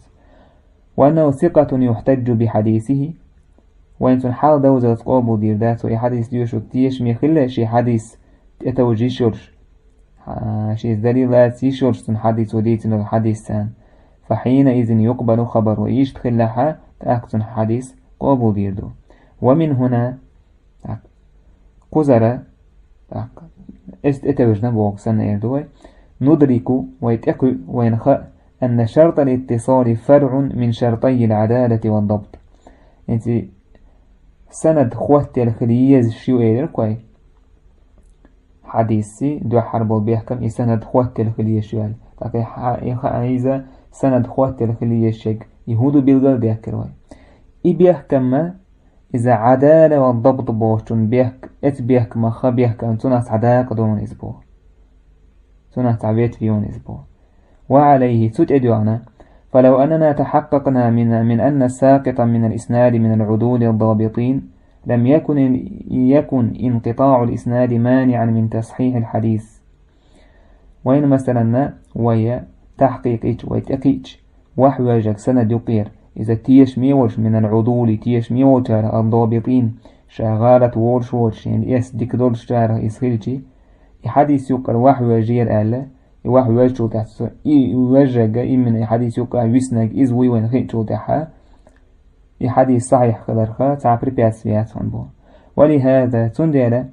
وأنه ثقة يحتج بحديثه. Вайн цуьнан хьал довзалц къобалдийр дац, вай хьадийс доьшург тешаме хилла, шен хьадийс тӀетовжа йиш йолуш, хьа-, шен далил лаца йиш йолуш цуьнан хьадийс, ву дийцина хьадийс царна. فحينئذ يقبل خبره. Иштта хилла хьа, тӀаккха цуьнан хьадийс къобалдийр ду. ومن هنا, так, кхузара, так, Эс тӀетевжна боху санна эр ду вай. Нудрику, вай тӀекхуьу, вайна хаьа, анна шартал иттисали фаръун мин шартайил адалати ва дабт. Эци санад хоттел хила езаш ю элира кхой. Хьадисси дуьххьара болу бехкам и санад хоттел хила езаш ю аьлла. ТӀаккха и хьа-, и хаа иза санад хоттел хила езаш ерг, и хӀун ду билгал дехкира вай. И бехкамма иза адала ва дабт бохучун бехк-, эцу бехкамах ха бехкам цунах цхьа дакъа ду иза боху. Цунах цхьа ветви ю иза боху. Ва алайхи, цу тӀедоьгӀна, фалав аннана тахьаккакъна мин, мин анна сакъитан минал иснади минал удули дабитин, лам якун, якун инкъитаъул иснади маниъан мин тасхьихьил хьадис. Вайна, масаланна, вай тахькъикъ йича, вай тӀекхиъча, вахьвежарг санад юккъера, иза тешаме волуш, минал удули, тешаме волчарах, ад-дабитин, ша гӀалат волуш воцуш, шена эс дика долчарах иза хилчи, и хьадис юккъера вахьвежира аьлла, и вахьвежачул тӀаьхьа цо, и вежарга, именно и хьадис юккъехь виснарг иза вуй вайна хиъчул тӀаьхьа, и хьадис сахьихь хиларх цхьа препятствие яц хьуна боху. Ва лихаза, цундела,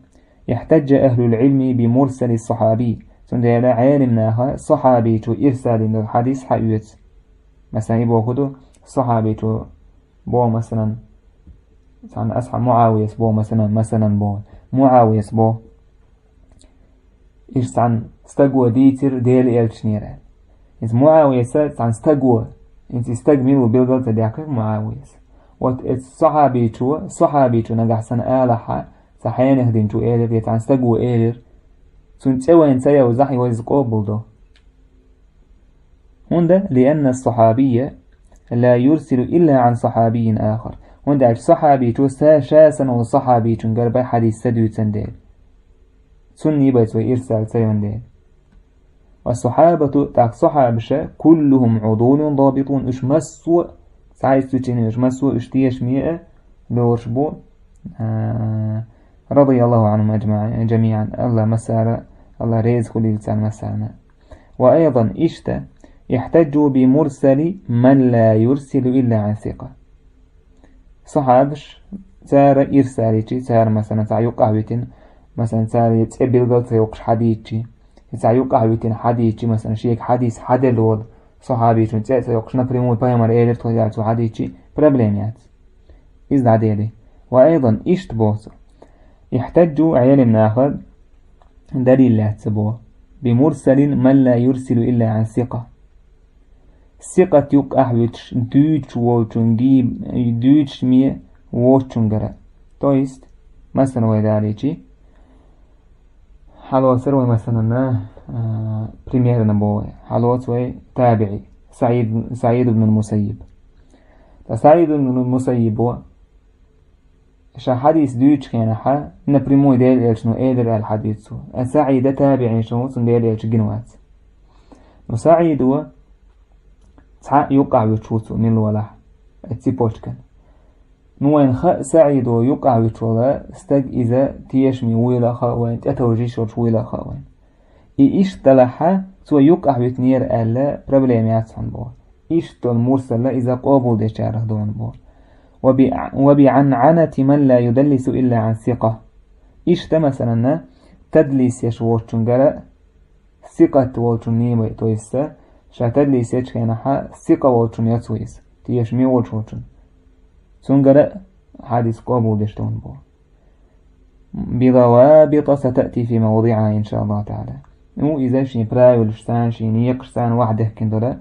ихтаджа ахлул Ӏилми би мурсали сахьаби. Цундела Ӏелим наха сахьабичо ирсалийна долу хьадис хьаоьцу. Масалан, и боху ду, сахьабичо боху, масалан, цхьана асхьа-, Муавияс боху, масалан, масалан боху. Муавияс боху. Иштта цхьана стаго дийцира Делан элчанера. Иза Муавияса цхьана стаго, иза и стаг мила ву билгал ца даьккхира Муавияса. Вот эцу сахьабичо, сахьабичо нагахь санна алахьа, цхьа хьенех динчо элира, я цхьана стаго элира, цуьнан цӀе вайна ца йовзахь, и вай иза къобал до. ХӀунда, лианна сахьабия ла юрсилу илла ан сахьабийин ахар. ХӀунда аьлча сахьабичо ша, ша санна волу сахьабичунгара бай хьадис ца дуьйцан дела. Цунна бай цо ирсал ца йон дела. Ва сахьабату, тӀаккха сахьабаша, куллухум удулун дабитун, уьш массо а, цхьа а исключение, уьш массо а уьш тешаме а лоруш бу, а, радияллаху анхум аджмаи-, джамиан, Алла массара, Алла реза хуьлийла царна массарна. Ва айдан, иштта, ихтаджу би мурсали ман ла юрсилу илла ан сикъа. Сахьабаш, цара ирсаличи, цара, масалан, цхьа юккъахь витина, масалан, цара цӀе билгал ца йоккхуш хьадийчи, цхьа юккъахь витина хьадийчи, масалан, шега хьадис хьаделла волу сахьабичун цӀе а ца йоккхуш, напрямую пайхамар элира тхо аьлла цо хьадийчи, проблема яц. Иза дӀадели. Ва айдан, иштта боху цо. Ихтаджу, Ӏелим наха далил лаьцна боху. Би мурсалин ман ла юрсилу илла ан сикъа. Сикъат юккъахь вуьтуш, дуьйцуш волчун гий-, дуьйцуш ме воцучунгара. То есть, масалан, вай далийчи, хьалоцур вай, масалан, а, примерно бо вай. Хьалоцу вай табиӀи, СаӀид, СаӀид ибн Мусаййиб. Ткъа СаӀид ибн Мусаййибо ша хьадис дуьйцучу хенахьа, напрямую Делан элчано элира аьлла хьадис цо. А СаӀида табиӀин шу ву, цунна Делан элча гина вац. Ну, СаӀидо цхьа юккъахь вуьтуш ву цо, мила валахь, а цепочкан. Ну, вайн хаьа СаӀидо юккъахь вуьтуш вала стаг иза тешаме вуйла а хаьа вайн, тӀетовжийш йолуш вуйла а хаьа вайн. И иштта далахьа, цо юккъахь витинера аьлла, проблема яц хьуна боху. Иштта долу мурсалла иза къобалдечарах ду хьуна боху. Ва би, ва би ан анати ман ла юдаллису илла ан сикъа. Иштта, масаланна, тадлис еш воцучунгара, сикъат волчун нийбай, то есть, ша тадлис ечу хенахьа, сикъа волчун яц ву иза, тешаме волчу волчун. Цунгара хьадис къобалдеш ду хьуна боху. Бидавабита сатаъти фи мавдиъа, иншааллаху таала. Ну, иза шен правилаш царна, шен некъаш царна вахдехкина долу,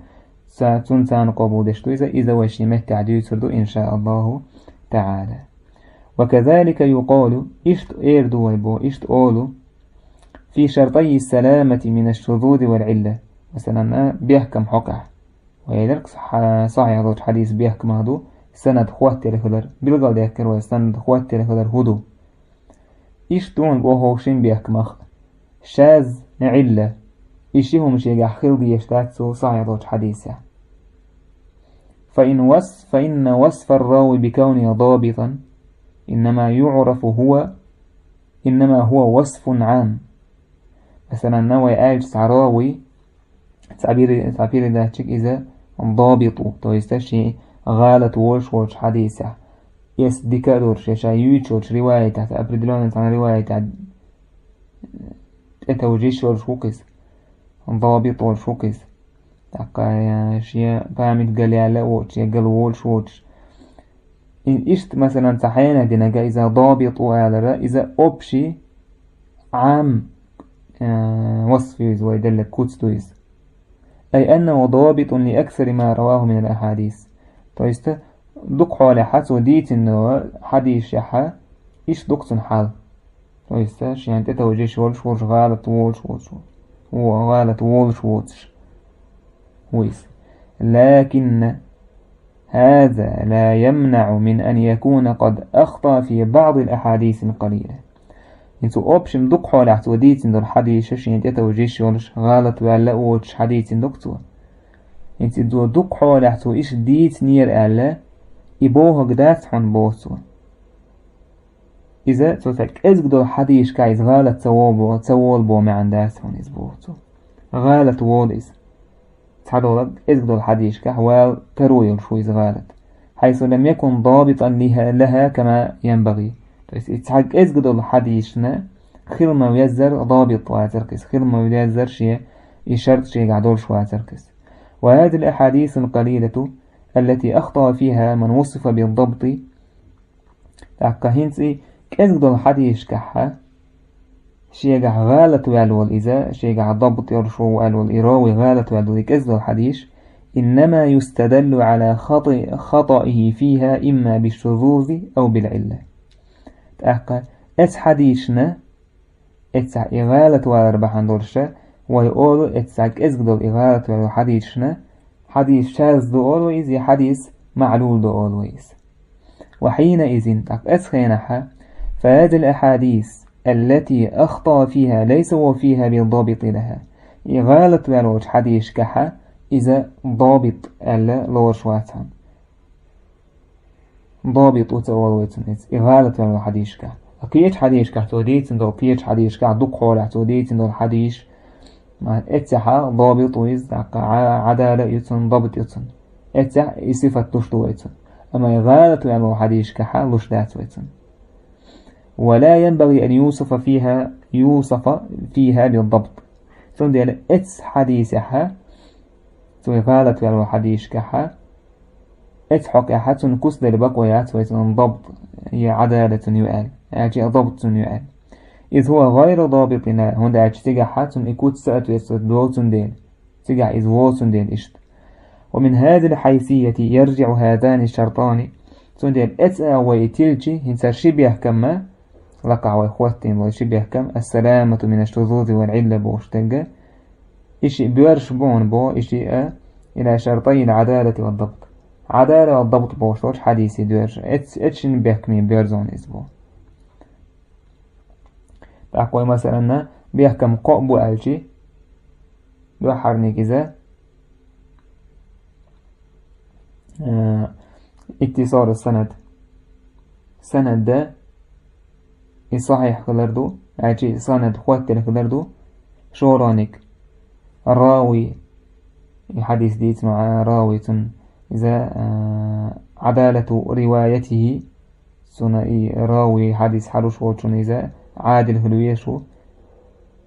ца-, цунна царна къобалдеш ду иза, иза вай шен меттехь дуьйцур ду, иншааллаху таала. Ва казалика юкъалу, иштта эр ду вай бо, иштта олу, фи шартайи саламати мина шузузи вал илла. Масалан, бехкам хьокъехь. Вай элира, сахьа-, сахьихь долчу хьадис бехкамах ду, санад хоттелла хилар. Билгалдаьккхира вай, санад хоттелла хилар хӀун ду. Иштта ду хьуна боху шин бехкамах. Шаз, илла. И ши хӀума шегахь хила дезаш дац цо сахьихь долчу хьадисехь. Фа ин вас-, фа инна васфа ар-рави би кавнихи дабитан, иннама юърафу хӀува, иннама хӀува васфун Ӏам. Масалан, вай аьлча цхьа рави, цхьа бири-, цхьа передатчик иза дабит ву, то есть шен гӀалат волуш волчу хьадисехь, эс дика а долуш, я ша юьйцуш йолчу риваятехь, цхьа определённый цхьана риваятехь, тӀетовжа йиш йолуш ву-кх иза. ДабитӀ волуш ву-кх иза. ТӀаккха, э, шен память галъяьлла а воцуш, я галволуш воцуш. И-, иштта, масалан, цхьа хьенех динарг иза дабитӀ ву алара, иза общий, Ӏам, э, васф ю иза, вай делларг куц ду иза. أي أنه ضابط لأكثر ما رواه من الأحاديث. То есть, дукха хьолехь цо дийцина долу хьадисашехь, иштта ду-кх цуьнан хьал. То есть, шена тӀетовжа йиш йолуш волуш, гӀалат волуш воцуш, во-, гӀалат волуш воцуш ву иза. لكن هذا لا يمنع من أن يكون قد أخطأ في بعض الأحاديث القليلة. ХӀинца цо общем дукха хьолехь цо дийцина долу хьадисаш шена тӀетовжа йиш йолуш, гӀалат ваьлла а воцуш хьадийцина ду-кх цо. ХӀинца и цо дукха хьолехь цо иштта дийцинера аьлла, и бохург дац хьуна боху цо. Иза цо цхьа кӀезиг долу хьадисашкахь иза гӀалат ца волу бо-, ца волу боху маьӀна дац хьуна иза боху цо. ГӀалат волу иза. Цхьадолу кӀезиг долу хьадисашкахь вала таро йолуш ву иза гӀалат. حيث لم يكن ضابطا لها, لها كما ينبغي. То есть, и цхьа кӀезиг долу хьадисашна хила ма веззара дабитӀ вацара-кх иза, хила ма веззара шен и шарт шегахь долуш вацара-кх иза. وهذه الأحاديث القليلة التي أخطأ فيها من وصف بالضبط. ТӀаккха хӀинца и кӀезиг долу хьадисашкахь шегахь гӀалат ваьлла волу иза, шегахь дабт йолуш ву аьлла волу и равий гӀалат ваьлла волу и кӀезиг долу хьадисаш, إنما يستدل على خطئ-، خطئه فيها إما بالشذوذ أو بالعلة. ТӀаккха эцу хьадисашна, эццахь и гӀалат валар бахьана долуша, вай олу эццахь кӀезиг долу и гӀалат ваьлла хьадисашна, хьадис шаз ду олу иза, я хьадис маӀлул ду олу иза. وحينئذ, тӀаккха эцу хенахь, فهذه الأحاديث التي أخطأ فيها ليس هو فيها بالضابط لها. И гӀалат ваьлла волчу хьадисашкахь иза дабит аьлла лоруш вац хьуна. ДабитӀ ву ца олу вай цунна эцу, и гӀалат ваьлла волу хьадисашкахь. Ткъа кхечу хьадисашкахь цо дийцина долу, кхечу хьадисашкахь, дукха хьолехь цо дийцина долу хьадисаш, ма, эццехь дабитӀ ву иза, тӀаккха Ӏа-, Ӏадала а ю цунна, дабт ю цунна. Эццехь и сифат луш ду вай цунна. Амма и гӀалат ваьлла волу хьадисашкахь луш дац вай цунна. ولا ينبغي أن يوصف فيها، يوصف فيها بالضبط. Цундела эцу хьадисехь, цо и гӀалат ваьлла волу хьадисашкахь, эцу хьокъехь цунна куц делла бакъо яц вай цунна дабт, я Ӏадала цунна ю аьлла, аьлча а дабт цунна ю аьлла. إذ هو غير ضابط لها, хӀунда аьлча цигахь цунна и куц соответствовать доцун дела, цигахь иза воцун дела иштта. ومن هذه الحيثية يرجع هذان الشرطان. Цундела эцу а вай и тилчи, хӀинца ши бехкамма, лакхахь вай хӀоттийна вай ши бехкам, السلامة من الشذوذ والعلة бохуш дерг, и шиъ боьрзуш бу хьуна боху, и шиъ а, إلى شرطي العدالة والضبط. Ӏадала ва дабт бохуш долчу хьадисе доьрзуш. Эц-, эцу шина бехкаме боьрзу хьуна иза боху. ТӀаккха вай, масалан, бехкам кхоъ бу аьлчи, дуьххьарниг иза, э, иттисалу санад. Санадда и сахьихь хилар ду, аьлчи санад хӀоттаелла хилар ду, шолгӀаниг, равий, и хьадис дийцина равий цунна, иза, э, Ӏадалату риваятихи, цунна и равий хьадис хьалуш волчунна иза Ӏадил хила везаш ву.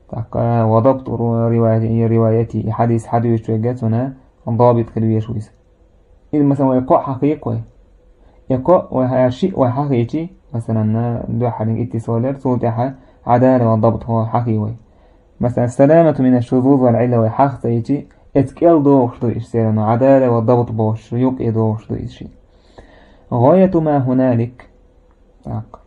ТӀаккха ва дабту ру-, риваяти-, риваяти, и хьадис хьадуьйцуш верг цунна дабит хила везаш ву иза. Иза, масалан, вай кхоъ хьахийкх вай. И кхоъ вай хьа-, шиъ вай хьахийчи, масалан, дуьххьарниг иттисалу яра, цул тӀаьхьа Ӏадала ва дабт хьахий вай. Масалан, саламату мина шузуз вал Ӏилла вай хьаха ца йичи, эца кӀел догӀуш ду иза, серано Ӏадала ва дабт бохуш, юкъе догӀуш ду иза шиъ. ГӀояту ма хӀуналик. ТӀаккха.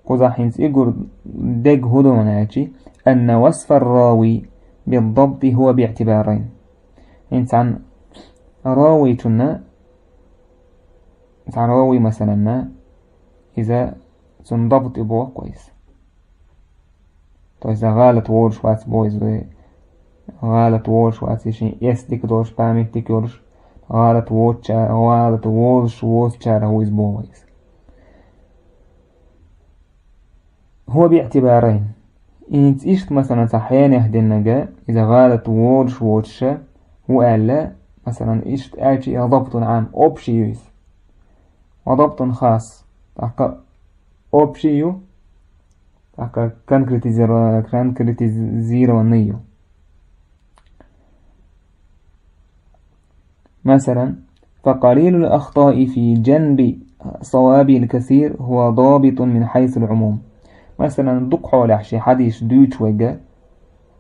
Кхузахь хӀинца и гур дег хӀун ду хьуна аьлчи, анна васфар рави биддабти хӀуа биътибарайн. ХӀинца цхьана равичунна, цхьана рави, масаланна, иза цунна дабт и боху иза. То есть, гӀалат волуш вац бо иза, гӀалат волуш вац, и шен эс дика долуш, память дика йолуш, гӀалат воцуча-, гӀалат волуш воцучарах ву иза боху иза. ХӀуа биътибарайн. ХӀинца иштта, масалан, цхьа хьенех диннарг, иза гӀалат волуш воцуша ву аьлла, масалан, иштта аьлчи, и дабтун Ӏам, общий ю иза. Ва дабтун хас. ТӀаккха общий ю, ТӀаккха конкретизированный ю. Масалан, فقليل الأخطاء في جنب صوابه الكثير هو ضابط من حيث العموم. Масалан, дукха хьолехь шен хьадисаш дуьйцуш верг,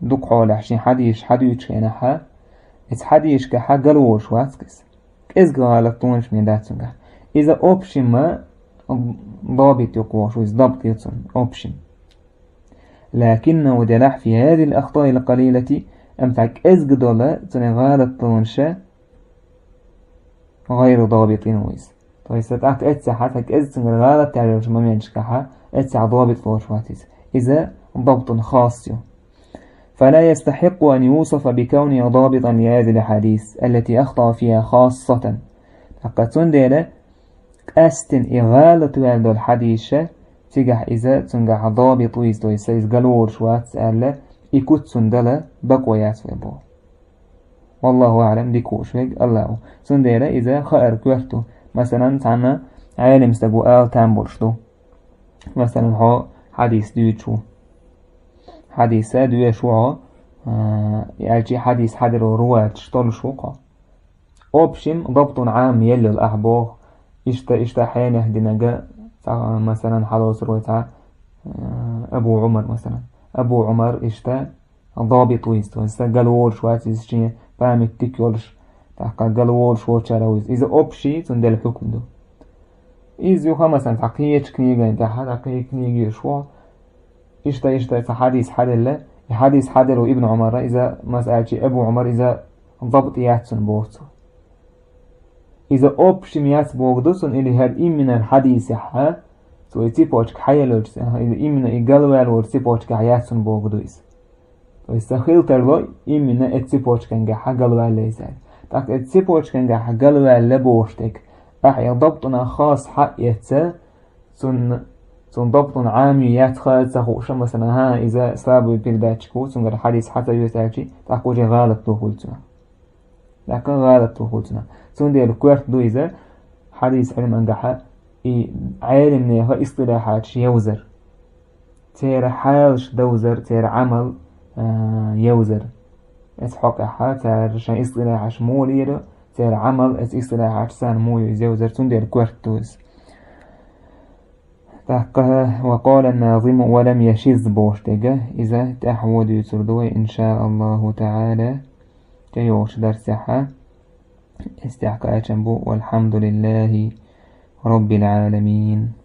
дукха хьолехь шен хьадисаш хьадуьйцучу хенахь, эцу хьадисашкахь галволуш вац иза. КӀезиг гӀалатонаш ма дац цуьнгахь. Иза общем добит ю кху, иза добит ю цунна, общем. لكنه جنح في هذه الأخطاء القليلة, амма цхьа кӀезиг долу цуьнан гӀалатонаш, غير ضابط ву иза. То есть, тӀаккха эццехь цхьа кӀезиг цуьнгара гӀалат яьллачу моменташкахь, эццехь добит лоруш вац иза. Иза добтун хас ю. فلا يستحق أن يوصف بكونه ضابطا لهذه الأحاديث التي أخطأ فيها خاصة. ТӀаккха цундела къаьсттина и гӀалат ваьлла долу хьадисаш, цигахь иза цуьнгахь добит ву иза, то есть иза галволуш вац аьлла, и куц цунна дала бакъо яц вай боху. والله أعلم, дика хууш верг АллахӀ ву. Цундела иза хаар коьрта ду. Масалан, цхьанна Ӏелам стаг ву ала там болуш ду. Масалан, хьо хьадис дуьйцуш ву. Хьадиса доьшуш ву хьо, а, аьлча хьадис хьадийцинчу риваяташ толлуш ву хьо. Общем, добтун Ӏам елла йолу ахь боху, иштта, иштта хьенех динарг, цхьа, масалан, хьалоцур вай цхьа, а, Абу Ӏумар, масалан. Абу Ӏумар иштта добит ву иза, то есть галволуш вац иза, шен память дика йолуш, тӀаккха галволуш волчара ву иза. Иза общий, цундела хьукм ду. Иза юха, масалан, цхьа кхечу книган тӀехь, цхьа кхечу книга йолуш ву, иштта, иштта цхьа хьадис хьаделла, и хьадис хьаделла ву Ибн Ӏумара, иза, маса аьлча, Абу Ӏумар, иза добт яц цуьнан боху цо. Иза общем яц боху ду цуьнан, или хӀара именно хьадисехь, цо и цепочка хьаеллачу, иза именно и галваьлла волчу цепочкехь яц цуьнан боху ду иза. То есть, сан хила тарло именно эцу цепочкангахь галваьлла иза. ТӀаккха эцу цепочкангахь галваьлла бохуш дерг, ахь и добтунах хас хьаэцча, цунна, цунна добтун Ӏам ю яц хаа ца хууш, масалан, хӀан, иза слабый передатчик ву, цуьнгара хьадис хьа ца йоьшу аьлча, тӀаккха уже гӀалат ду хуьлу цунах. ТӀаккха гӀалат ду хуьлу цунах. Цундела коьрта ду иза хьадис Ӏилмангахь и Ӏелам нехан истилахьаташ евзар. Церан хьалаш довзар, церан Ӏамал, а, евзар. Эцу хьокъехь цара шайн истилахьаш муха лелийра, церан Ӏамал эцу истилахьаш санна муха ю иза евзар, цундела коьрта ду иза. ТӀаккха, وقال الناظم ولم يشذ бохуш дерг, иза тӀаьхьо дуьйцур ду вай, إن شاء الله تعالى, тӀейогӀучу дарсехь. Иза тӀаьхьа кхачам бу, والحمد لله رب العالمين.